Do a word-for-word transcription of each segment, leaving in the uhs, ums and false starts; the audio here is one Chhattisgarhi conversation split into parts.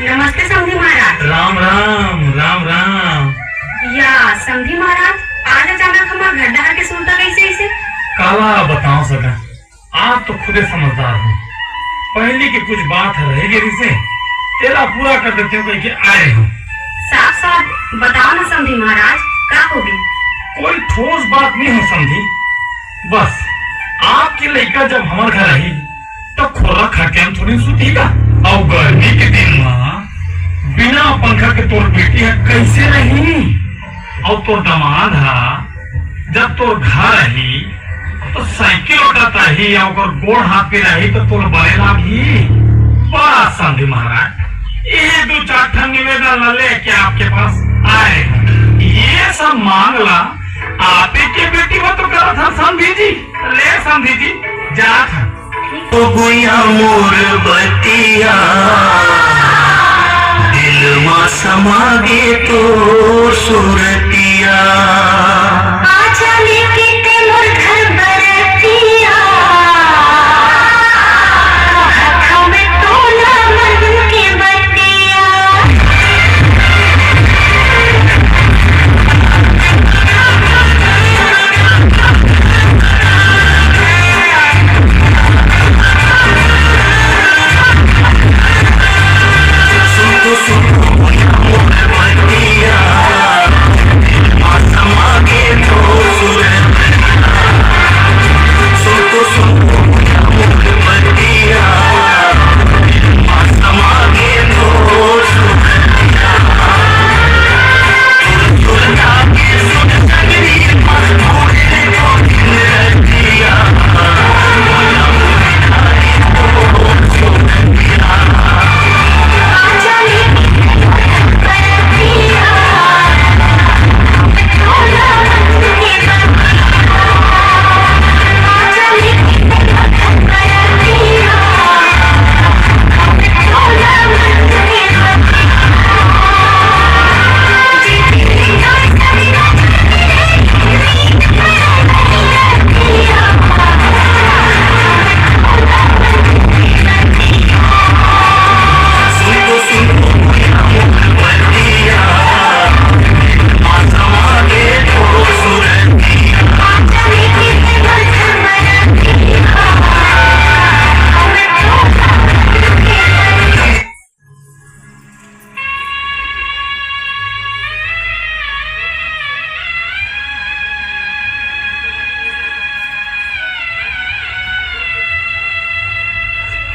नमस्ते समधी महाराज। राम राम, राम राम। या समधी महाराज, आज अचानक हमार घर डहर के सुरता कैसे ऐसे? काला बताओ सगा, आप तो खुदे समझदार हो। पहली के कुछ बात रह गई से, तेला पूरा कर देते हो कह के आए हो। साफ साफ बताओ ना समधी महाराज, का होगी? कोई ठोस बात नहीं हो समधी, बस आपके लइका जब हमर घर आही, तो खोरा खटिया में थोड़ी सुती का? अउ गर्मी के दिन मा बिना पंखा के तोर बेटी ह कैसे रही? अउ तोर दामाद ह जब तोर घर आही, तो साइकिल ओटत आही या ओकर गोड़ हाथ पे रही, तो तोर बने लागही। बस समधी महाराज, ये दो चार ठन निवेदन ला लेके आपके पास आए हैं। ये सब मांग ला आप ही के बेटी हो तो करत हन समधी जी। ले समधी जी, जात हन। ओ गुइया मोर बतिया, दिल मा समा गे तोर सूरतिया। आजा लेके ते मोर घर बरतिया, हमें तोला मन के बतिया।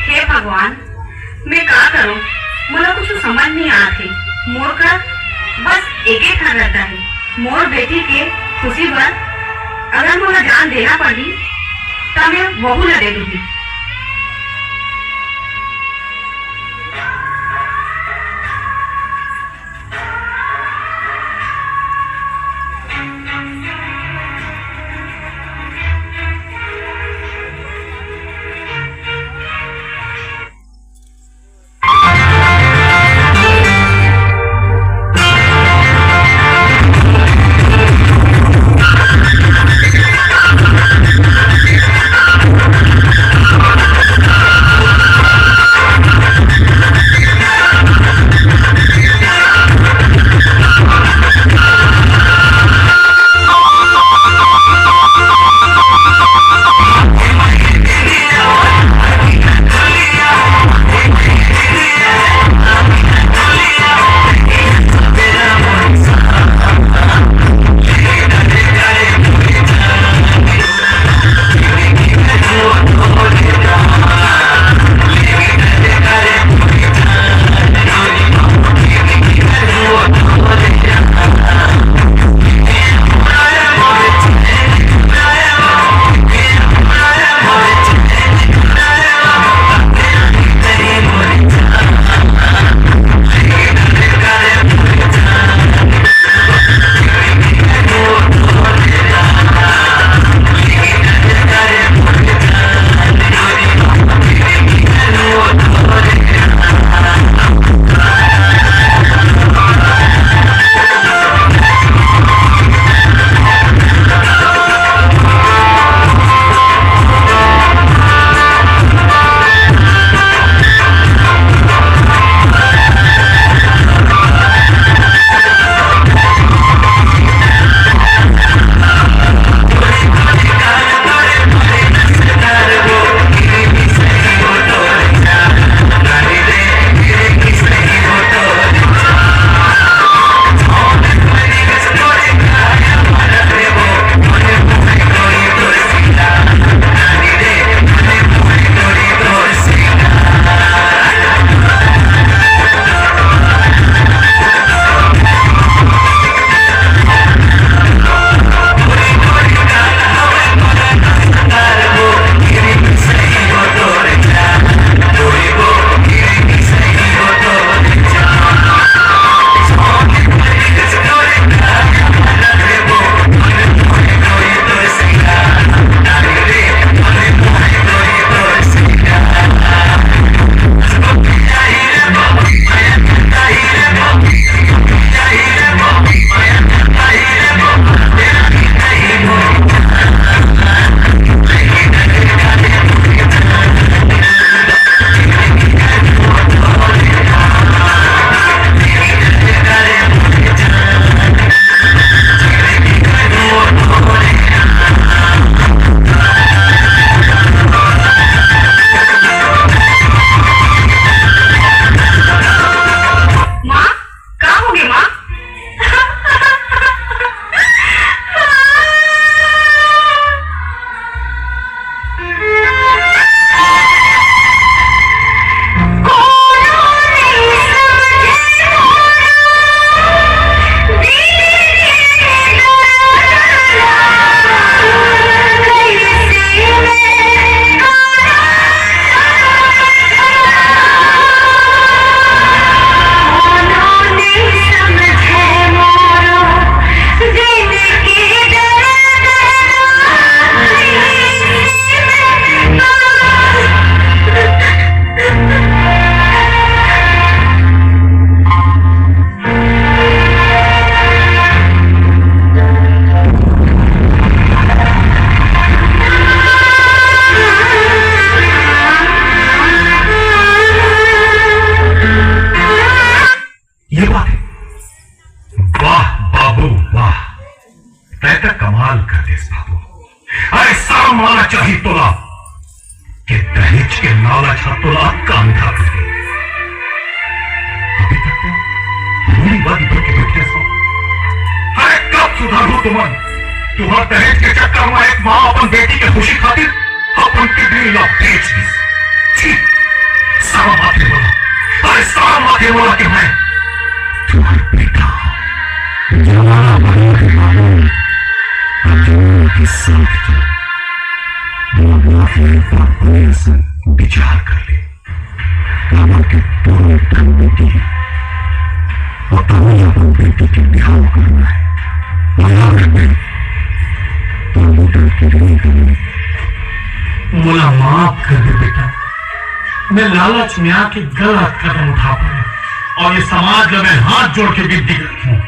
हे भगवान, मैं का करूं? मोला कुछ समझ नहीं आत हे। मोर कर बस एके ठन रद्दा हे, मोर बेटी के खुशी बर अगर मोला जान देना पड़ही, त मैं वहू ला दे दूंगी। चाही तोला, के दहेज के लालच ह तोला अतका अंधा कर दे। अभी तक तो रूढ़िवादी बन के बैठे हस। अरे, कब सुधरहू तुमन? तुंहर दहेज के चक्कर में एक माँ अपन बेटी के खुशी खातिर अपन किडनी ला बेच दिस। छी, शरम आथे मोला। अरे, शरम आथे मोला के मैं तुंहर बेटा जमाना बदल के मानो, अब जमाना के साथ चल। वो बात एक बार बढ़िया से विचार कर ले। काबर के तोर एक ठन बेटी हे, अउ तोर अपन बेटी के बिहाव करना हे। अउ याद रखबे, तोर बेटा के नहीं करना। मोला माफ कर दे बेटा, मैं लालच में आके गलत कदम उठा पड़े, अउ ये समाज ला मैं हाथ जोड़ के विनती करत हूँ,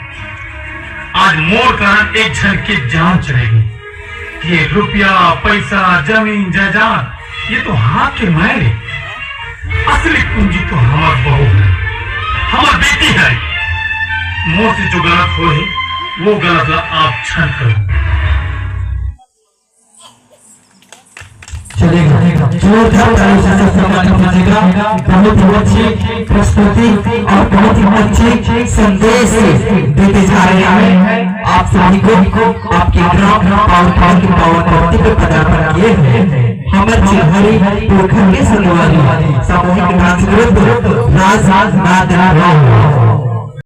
आज मोर कारण एक झन के जान चले गे। ये रुपया, पैसा, जमीन, जायदाद, ये तो हाथ के मैल हे। असली पूंजी तो हमर बहू हे, हमर बेटी हे। मोर से जो गलत होय हे, वो गलत ला आप क्षमा करो। चलेगा, जोरदार ताली से सब स्वागत हो जाएगा। बहुत ही अच्छी प्रस्तुति और बहुत ही अच्छे संदेश देते जा रहे हैं आप सभी को, आपके ग्राम पावर पावर के पावन धरती पे पदार्पण किए हैं। हमर चिल्हरी पुरखर के संगवारी सामूहिक नाच ग्रुप राज नाद राव।